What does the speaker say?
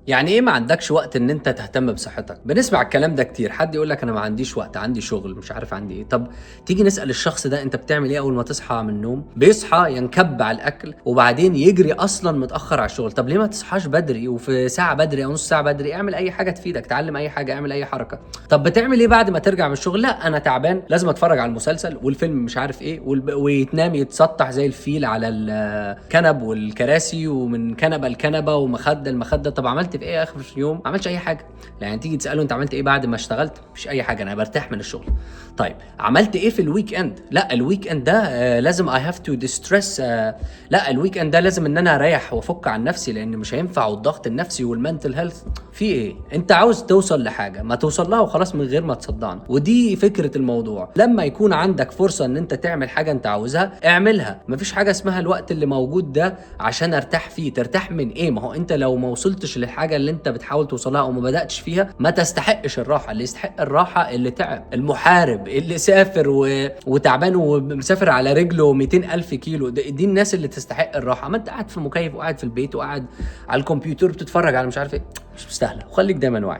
يعني ايه ما عندكش وقت ان انت تهتم بصحتك؟ بنسمع الكلام ده كتير، حد يقول لك انا ما عنديش وقت، عندي شغل، مش عارف عندي ايه. طب تيجي نسال الشخص ده انت بتعمل ايه اول ما تصحى من النوم؟ بيصحى ينكب على الاكل وبعدين يجري اصلا متاخر على الشغل. طب ليه ما تصحاش بدري، وفي ساعة بدري او نص ساعة بدري اعمل اي حاجة تفيدك، تعلم اي حاجه، اعمل اي حركه. طب بتعمل ايه بعد ما ترجع من الشغل؟ لا انا تعبان، لازم اتفرج على المسلسل والفيلم مش عارف ايه، ويتنام يتسطح زي الفيل على الكنب والكراسي، ومن كنبة لكنبه ومخده لمخده. طب عملت في ايه اخر اليوم؟ ما عملتش اي حاجه. يعني تيجي تساله انت عملت ايه بعد ما اشتغلت؟ مفيش اي حاجه، انا برتاح من الشغل. طيب عملت ايه في ال weekend؟ لا ال weekend ده لازم I have to de-stress، لا ال weekend ده لازم ان انا اريح وافك عن نفسي لان مش هينفع، والضغط النفسي وال mental health. في ايه؟ انت عاوز توصل لحاجة ما توصل لها وخلاص من غير ما تصدعنا. ودي فكرة الموضوع، لما يكون عندك فرصة ان انت تعمل حاجة انت عاوزها اعملها. مفيش حاجة اسمها الوقت اللي موجود ده عشان ارتاح فيه. ترتاح من ايه؟ ما هو انت لو ما وصلتش للحاجة اللي انت بتحاول توصلها او ما بداتش فيها ما تستحقش الراحة. اللي يستحق الراحة اللي تعب، المحارب اللي سافر وتعبان ومسافر على رجله 200 الف كيلو، دي الناس اللي تستحق الراحة. ما انت قاعد في مكيف وقاعد في البيت وقاعد على الكمبيوتر بتتفرج على مش عارف ايه، مش مستاهلة. وخليك دايما واعي.